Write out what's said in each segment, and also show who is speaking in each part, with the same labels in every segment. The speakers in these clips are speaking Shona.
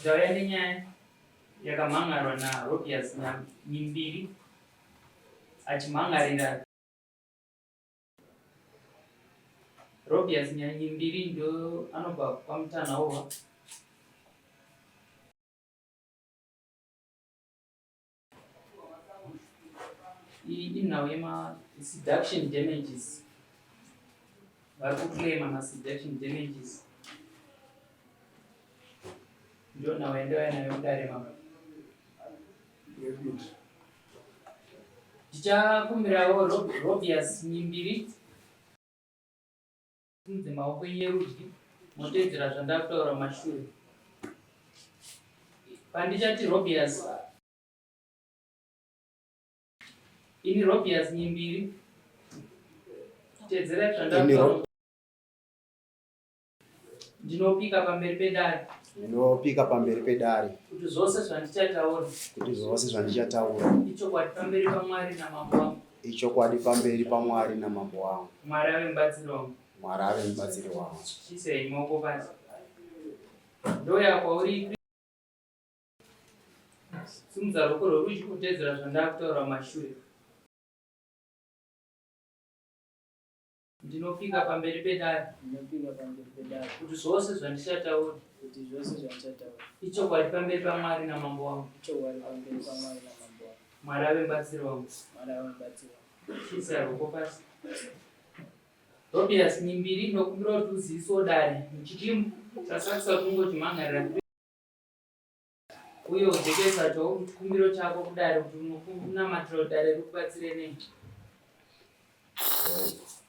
Speaker 1: Ndauya nenyaya yakamhan'arwa naRobias Nyimbiri achimhan'arira Robias Nyanyimbiri ndo anobva kwaMutanhaurwa. Iyi inhau yema-seduction damages, vari kuclaima ma-seduction damages, ndo nhau yandauya nayo mudare mama. Tichakumbirawo Robias Nyimbiri simudze maoko enyu erudyi moteedzera zvandakutaura mumashure. Pandichati Robias, ini Robias Nyimbiri, teedzerai zvandakutaura. Ndinopika pamberi pedare.
Speaker 2: Ndinopika pamberi pedare.
Speaker 1: Kuti zvose zvandichataura.
Speaker 2: Kuti zvose zvandichataura.
Speaker 1: Ichokwadi pamberi paMwari namambo wangu.
Speaker 2: Ichokwadi pamberi paMwari namambo wangu.
Speaker 1: Mwari ave mubatsiri wangu.
Speaker 2: Mwari ave mubatsiri wangu.
Speaker 1: Chisei maoko pasi. Ndouya kwauri. Simudza ruoko rworudyi kutedzera zvandakutaura mumashure. Ndinopika pamberi pedare.
Speaker 3: Ndinopika pamberi pedare.
Speaker 1: Kuti zvose zvandichataura.
Speaker 3: Kuti zvose zvandichataura.
Speaker 1: Ichokwadi pamberi paMwari namambo wangu.
Speaker 3: Ichokwadi pamberi paMwari namambo wangu.
Speaker 1: Mwari ave mubatsiri wangu.
Speaker 3: Mwari ave mubatsiri wangu.
Speaker 1: Chiisa ruoko pasi. Tobias Nyimbiri, ndokumbira kuti uzivisewo dare muchidimbu chasakisa kuti ungochimhan'arira uye ujekesa chikumbiro chako kudare kuti unokunamatira kuti dare rikubatsire nei.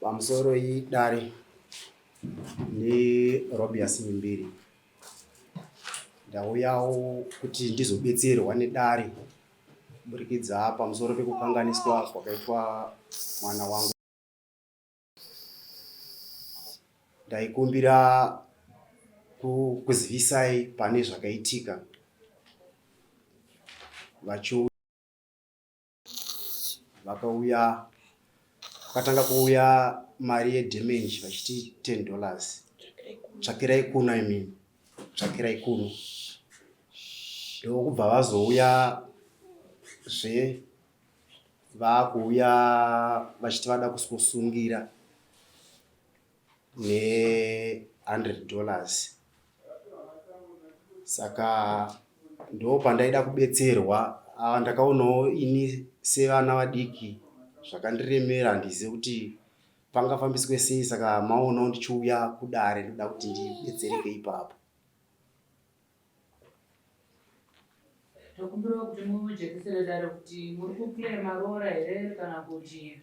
Speaker 2: Pamusoro idare neRobias Nyimbiri, ndauyawo kuti ndizobetserwa nedare kuburikidza pamusoro pekukanganiswa kwakaitwa mwana wangu. Ndaikumbira kukuzivisai pane zvakaitika. Vachu vakauya vakatanga kuuya mari yedamage vachiti 10 dollars, tsvakirai kuno, I mean tsvakirai kuno. Ndokubva vazouya zve vakuuya vachiti vada kusungira ne 100 dollars. Saka ndo pandaida kubetserwa. Ah, ndakaonawo ini sevana vadiki zvakandiremera, handizive kuti pangafambiswe sei, saka maonawo ndichiuya kudare ndoda kuti ndibetsereke ipapo.
Speaker 1: Tokumbirawo kuti mujekesere dare kuti muri kuclaima roora here kana kuti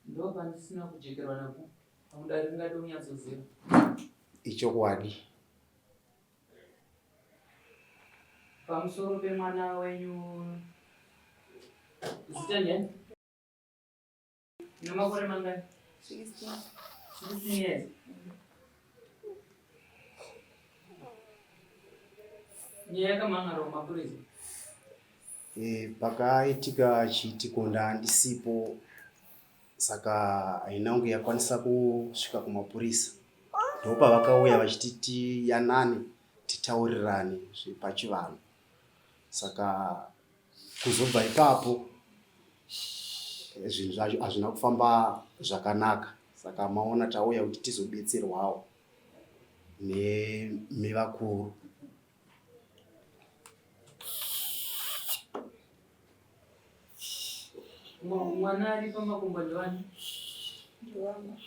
Speaker 1: ndo pandisina kujekerwa napo pamwe dare ringade kunyatsoziva.
Speaker 2: Ichokwadi.
Speaker 1: Pamusoro pemwana wenyu, zita ndiani? Une makore mangani?
Speaker 4: 16.
Speaker 1: 16 years. Nyaya yakamhan'arwa kumapurisa.
Speaker 2: E, pakaitika chiitiko ndandisipo, saka haina kunge yakwanisa kusvika kumapurisa. Ndopavakauya vachiti tiyanane titaurirane zvepachivanhu, saka kuzobva ipapo zvinhu zvacho hazvina kufamba zvakanaka. Saka maona tauya kuti tizobetserwawo nevakuru.
Speaker 1: Mwana ari pamakumbo ndiwani?
Speaker 4: Ndiwangu.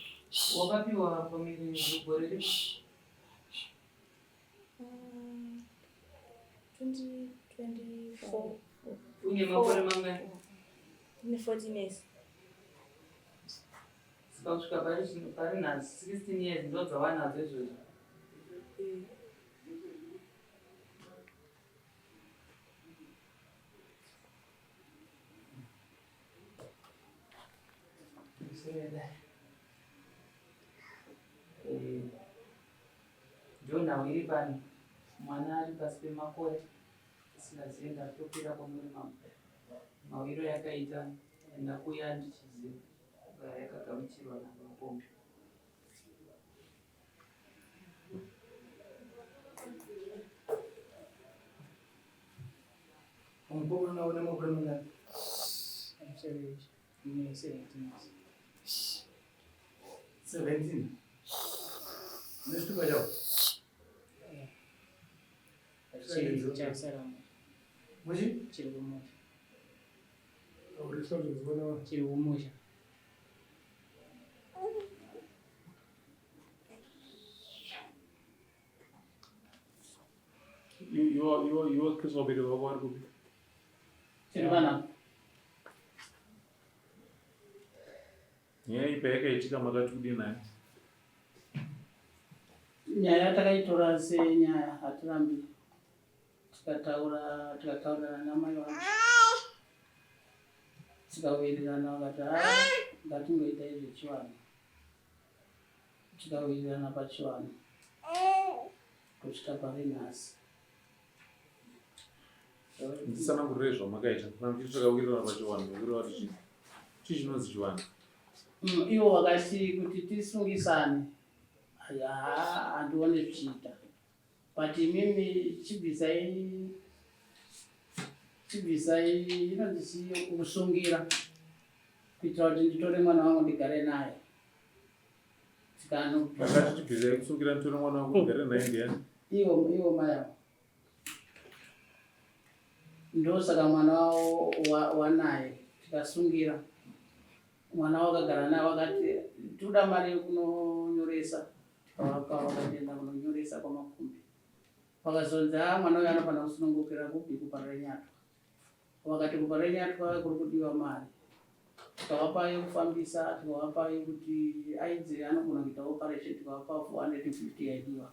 Speaker 1: Wakapiwa pamuviri gore ripi?
Speaker 4: 2024.
Speaker 1: Une makore mangani?
Speaker 4: Une 14 years.
Speaker 1: Saka kusvika pari zvino pari nhasi 16 years ndo dzawanadzo izvozvo. Eh, Ndiyo nhau iri pano. Mwana ari pasi pemakore isingazive ndatokwira kwamuri mambo. Mawiro yakaita ndakuya ndichiziva kugara yakagamuchirwa navapombi.
Speaker 5: Mukomana une makore mangani?
Speaker 3: Ndine 17 years.
Speaker 5: 17. Nechitupa chako?
Speaker 3: Chasara
Speaker 5: Muchi?
Speaker 3: chiri kumusha. Chiri kumusha.
Speaker 6: Iwe Chris vabereki vako vari kupi?
Speaker 3: Tiri vana.
Speaker 6: Nyaya iyi payakaitika makati kudii nayo?
Speaker 3: Nyaya takaitora senyaya hatirambi. Tikataura tikataurirana namai vangu. Tikawirirana vakati haa ngatingoitai zvechivanhu. Tikawirirana pachivanhu. Kusvika pari nhasi.
Speaker 6: Nditsanangurirei zvamakaita. Kana muchiti takawirirana pachivanhu, mukureva kuti chii? Chii chinonzi chivanhu?
Speaker 3: Ivo vakati kuti tisungisane. Haa handione zvichiita. But imimi chibvisai chibvisai inonzi chii kusungira kuitira kuti nditore mwana wangu ndigare naye.
Speaker 6: Vakati chibvisai kusungira nditore mwana wangu ndigare naye ndiani?
Speaker 3: Ivo ivo mai avo. Ndosaka mwana wavo wanaye tikasungira. Mwana wakagara naye wakati toda mari yekunonyoresa tikavapa vakatoenda kunonyoresa kwamakumbi. Vakazonzi haa mwana uyu anofanira kusunungukira kupi kuParirenyatwa. Vakati kuParirenyatwa kuri kudiwa mari. Tikavapa yekufambisa tikavapa yekuti aidzi anogona kuita operation tikavapa 450 yaidiwa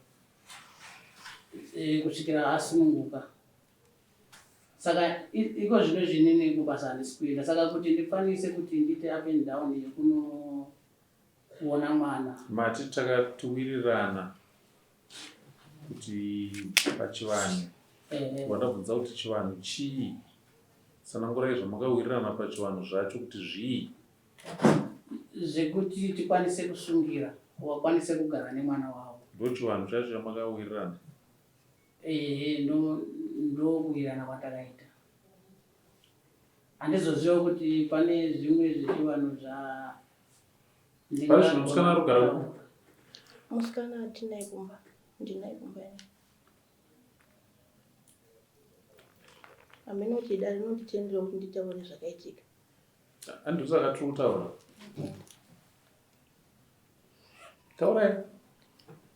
Speaker 3: kusvikira asununguka. Saka iko zvino zvinini kubasa handisi kuenda saka kuti ndikwanise kuti ndiite up and down yekunoona mwana.
Speaker 6: Mati takatiwirirana kuti pachivanhu. Wandabvunza kuti chivanhu chii? Tsanangurai zvamakawirirana pachivanhu zvacho kuti zvii?
Speaker 3: Zvekuti tikwanise kusungira wakwanise kugara nemwana wavo.
Speaker 6: Ndochivanhu chacho chamakawirirana.
Speaker 3: Ehe ndokuwirirana kwatakaita. Handizoziva kuti pane zvimwe zvechivanhu zva
Speaker 6: Pari zvino musikana ari kugara kupi?
Speaker 4: Musikana atinaye kumba, ndinaye kumba ini. Hameno kuti dare rinonditendera kuti nditaure zvakaitika.
Speaker 6: Handisaka tiri kutaura. Taurai.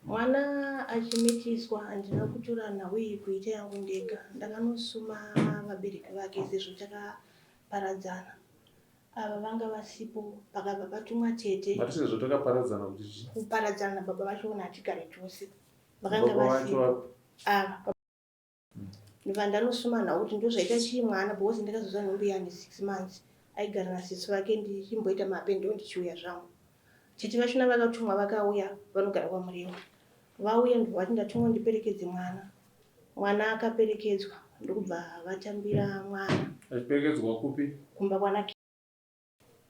Speaker 4: Mwana achimitiswa handina kutora nhau iyi kuita yangu ndega. Ndakanosuma vabereki vake sezvo takaparadzana. Ava vanga vasipo pakabva patumwa tete.
Speaker 6: Mati sezvo takaparadzana kuti chii?
Speaker 4: Kuparadzana nababa vacho ona hatigare tose. Vakanga
Speaker 6: Baba vacho
Speaker 4: vasipo.
Speaker 6: vapi?
Speaker 4: Ava. Ndobva ndanosuma nhau kuti ndozvaita chii mwana because ndakazozva nhumbu yani 6 months. Aigara nasisi vake ndichimboita mapendo ndichiuya zvangu. Tete vachona vakatumwa vakauya vanogara kwaMurewa. Vauya ndobva vati ndatumwa ndiperekedze mwana. Mwana akaperekedzwa ndokubva vatambira mwana.
Speaker 6: Achiperekedzwa kupi?
Speaker 4: Kumba kwana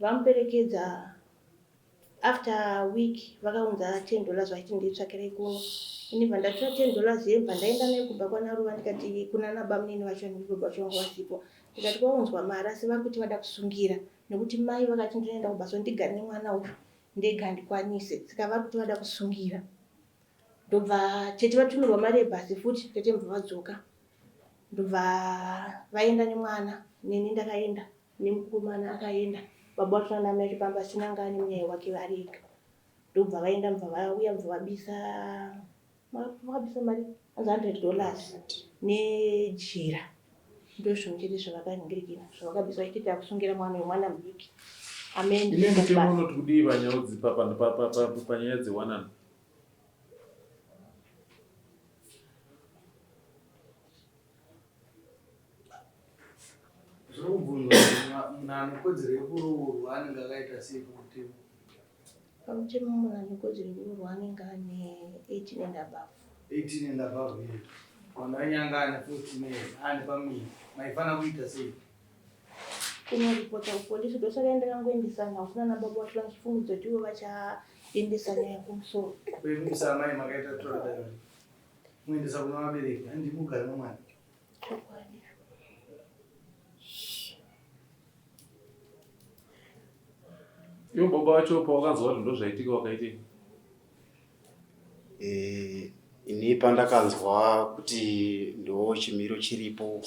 Speaker 4: Vamuperekedza after week vakaunza 10 dollars vachiti nditsvakirei kuno. Ini bva ndatora 10 dollars iye bva ndaenda nayo kumba kwana Ruva ndikati kuna nabamunini vacho nekuti baba vacho vanga vasipo. Ndikati kwaunzwa mari asi vari kuti vada kusungira nekuti mai vakati ndinoenda kubasa ndigare nemwana uyu ndega handikwanise saka vari kuti vada kusungira. Ndobva tete vatumirwa mari yebhasi futi tete ndobva vadzoka ndobva vaenda nemwana neni ndakaenda nemukomana akaenda baba vacho nana mai vacho pamba pasina anga ane munyai wake vari ega ndobva vaenda ndobva vauya ndobva vabisa vakabisa mari anzi 100 dollars nejira ndozvinhu chete zvavakanhingirikira zvavakabisa vachiti takusungira mwana uyu mwana mudiki amen.
Speaker 6: Ine mutemo unoti kudii panyaya panyaya dzewanano?
Speaker 5: Zviri kubvunzwa kuti munhu ane kodzero yekuroorwa anenge akaita sei pamutemo?
Speaker 4: Pamutemo munhu ane kodzero yekuroorwa anenge ane 18 and above.
Speaker 5: 18 and above here. Mwana wenyu anga ane 14 years, ane pamuviri. Maifanira kuita sei?
Speaker 4: Kunoripota kupolisi ndosaka ndakangoendesa nhau kuna nababa vacho vandichifungidzwa kuti ivo vachaendesa nyaya kumusoro.
Speaker 5: Kuendesa amai makaita tora dare. Muendesa kuna vabereki, handi mugare nemwana.
Speaker 4: Chokwadi.
Speaker 6: Ivo baba vacho pawakanzwa kuti ndozvaitika wakaitei?
Speaker 2: Eh, ini pandakanzwa kuti ndo chimiro chiripo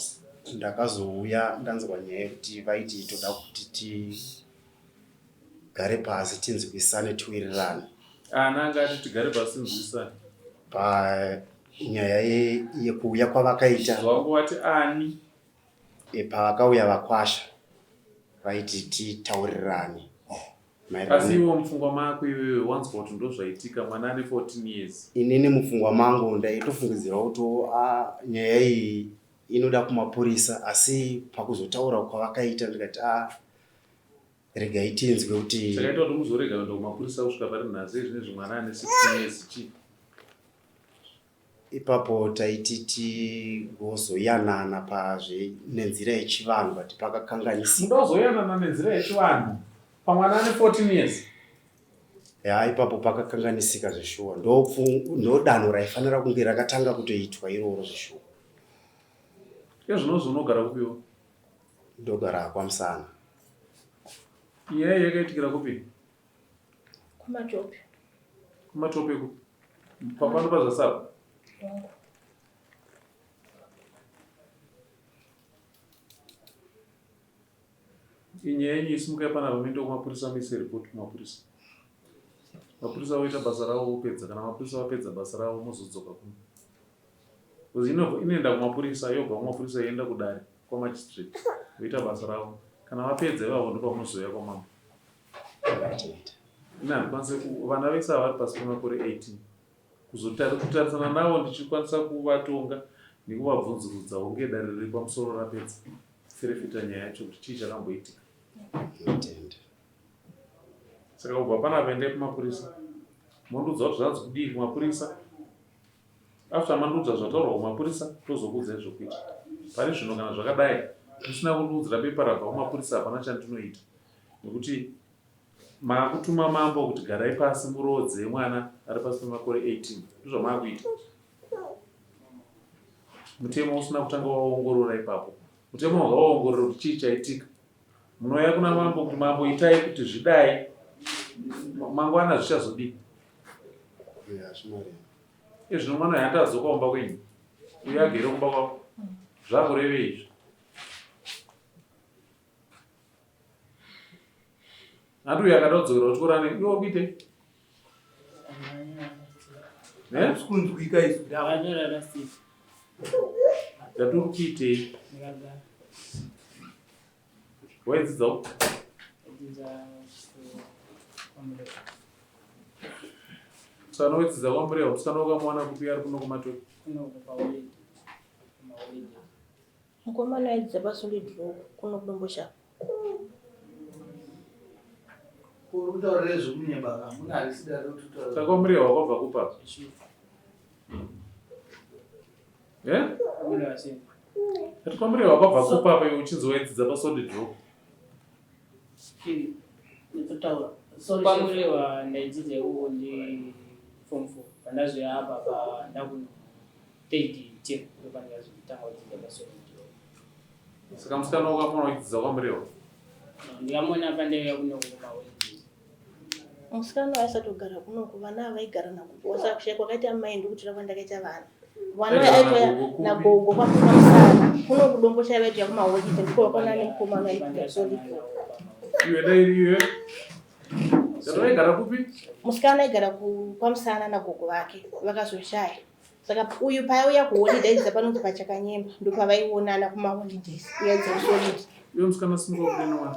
Speaker 2: ndakazouya ndanzwa nyaya yekuti vaiti toda kuti tigare pasi tinzwisane tiwirirane.
Speaker 6: Ana anga ati tigare pasi tinzwisane.
Speaker 2: Panyaya yekuuya kwavakaita.
Speaker 6: Wangu wati ani?
Speaker 2: E, pavakauya vakwasha vaiti titaurirane.
Speaker 6: Asi iwe mupfungwa mako iwewe wanzwa kuti ndozvaitika mwana ane 14 years.
Speaker 2: Inini mupfungwa mangu ndaitofungidzira kuti ah, nyaya iyi inoda kumapurisa asi pakuzotaura kwavakaita ndikati a ah, regai tinzwe kuti
Speaker 6: chakaita kuti muzorega kuenda kumapurisa kusvika pari nhasi izvinezvi mwana ane 16 years chii?
Speaker 2: Ipapo taiti tigozoyanana pazve nenzira yechivanhu but pakakanganisika.
Speaker 6: Muda kuzoyanana nenzira yechivanhu pamwana ane 14 years?
Speaker 2: Ya ipapo pakakanganisika zveshuwa. Ndodanho raifanira kunge rakatanga kutoitwa iroro zveshuwa.
Speaker 6: Ezvinozvi unogara kupiwo?
Speaker 2: Ndogara kwaMusana.
Speaker 6: Nyaya iyi yakaitikira kupi?
Speaker 4: Kumatope.
Speaker 6: Kumatope kupi? Pano pazasi apo?
Speaker 4: Hongu.
Speaker 6: Inyaya yenyu isimukai panapa muende kumapurisa muise report kumapurisa. Mapurisa voita basa ravo vopedza kana mapurisa vapedza basa ravo mozodzoka kuno. Because inoenda kumapurisa yobva kumapurisa yoenda kudare kwamagistrate voita basa ravo. Kana vapedza ivavo ndopamunozouya kwamambo. Ini handikwanise vana vese ava vari pasi pemakore 18 kuzokutarisana navo ndichikwanisa kuvatonga nekuvabvunzurudza hunge dare riri pamusoro rapedza kuferefeta nyaya yacho kuti chii chakamboitika. Saka kubva panapa endai kumapurisa mondiudza kuti zvanzi kudii kumapurisa. After mandiudza zvataurwa kumapurisa tozokuudzai zvokuita. Pari zvino kana zvakadai musina kundiudzira bepa rabva kumapurisa hapana chandinoita nekuti maakutuma mambo kuti garai pasi muroodze mwana ari pasi pemakore 18 ndozvamaakuita. Mutemo usina kutanga waongorora ipapo. Mutemo wanga waongorora kuti chii chaitika. Munouya kuna mambo kuti mambo itai kuti zvidai mangwana zvichazodii. Ezvino mwana uyu hanti adzoka kumba kwenyu uyo agere kumba kwako zvakurevei izvi hanti uyu akada kudzokera kuchikoro ane iwe ukuitei
Speaker 5: kunzwika izwi
Speaker 6: ndati uri kuitei Waidzidzawo? Musikana waidzidza kwaMurewa, musikana wakamuwana kupi ari kuno kuMatope?
Speaker 4: Mukomana aidzidza paSolid Rock kuno kuDomboshava.
Speaker 5: Uri kutaura rezvekunyeba ka muna harisi dare kuti utaura.
Speaker 6: Saka kwaMurewa wakabva kupa? Eh? Ati kwamuri wakabva kupa apa iwe uchinzi waidzidza pasolid rock.
Speaker 1: Kwamurewa ndaidzidza ikoko ndi form 4 pandazouya apa pa ndakuno third term ndopandakazotanga kudzidza pasolid rock.
Speaker 6: Saka musikana wakamuona uchidzidza kwamurewa?
Speaker 1: Ndikamuona pandaiuya kuno kumaholidays.
Speaker 4: Musikana uyu aisati kugara kunoku vana ava vaigara nagogo saka kushaya kwakaita amai ndokutora kwandakaita vana vana vaitwa nagogo kwamusana kuno kudombo chaiva vaitwa kumaholide ndiko vakaona nemukomana aisolid
Speaker 6: Iwe dai iwe. Saka vaigara kupi?
Speaker 4: Musikana aigara kwamusana nagogo vake vakazoshaya saka uyu paaiuya kuholiday aidzidza panonzi pachakanyemba ndopavaionana kumaholidays uyo aidzidza kusolid
Speaker 6: Iwe musikana simuka ubude nemwana.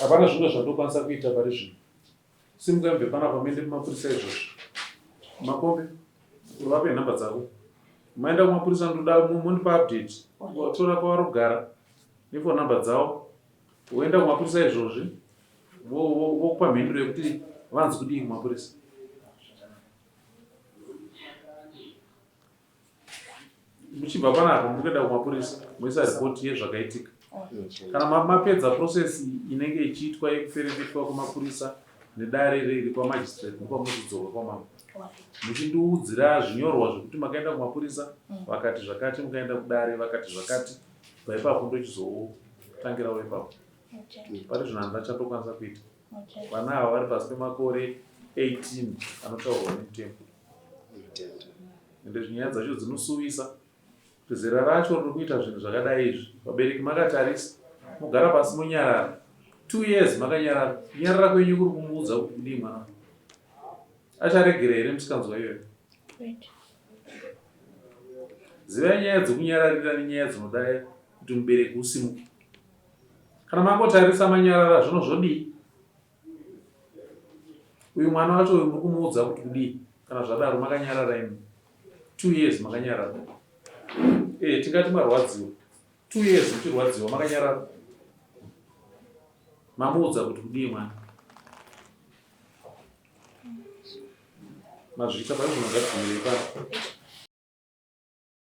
Speaker 6: Hapana zvimwe zvandokwanisa kuita pari zvino. Simukai mubve panapa muende kumapurisa izvozvi. Makombe, uvape nhamba dzako. Maenda kumapurisa ndoda mondipa update. Watora kwavari kugara nefone number dzavo. Woenda kumapurisa izvozvi vokupa mhinduro yekuti vanzi kudii kumapurisa. Muchibva panapa muri kuenda kumapurisa moisa ripoti yezvakaitika. Kana mapedza process inenge ichiitwa yekuferefetwa kumapurisa. Nedare riri kwamagistrate ndokwamunozodzoka kwamambo muchindiudzira zvinyorwa zvekuti makaenda kumapurisa mm. vakati zvakati mukaenda kudare vakati zvakati bva ipapo ndochizotangirawo ipapo pari zvino handina chandokwanisa kuita vana ava vari pasi pemakore 18 anotaurwa nemutemo ende zvinyaya dzacho dzinosuwisa kuti zera racho riri kuita zvinhu zvakadai izvi vabereki makatarisa mogara pasi monyarara two years makanyarara kunyarara kwenyu kuri kumuudza kuti kudii mwana acharegera here musikanzwa iyoyo zivai nyaya dzekunyararira nenyaya dzinoda kuti mubereki usimuke kana mangotarisa manyarara zvino zvodii uyu mwana wacho uyu muri kumuudza kuti kudii kana zvadaro makanyarara imi two years makanyarara e tingati marwadziwa two years muchirwadziwa makanyarara mamuudza kuti kudii mwana mazvita pari zvino ngatigumirei pano.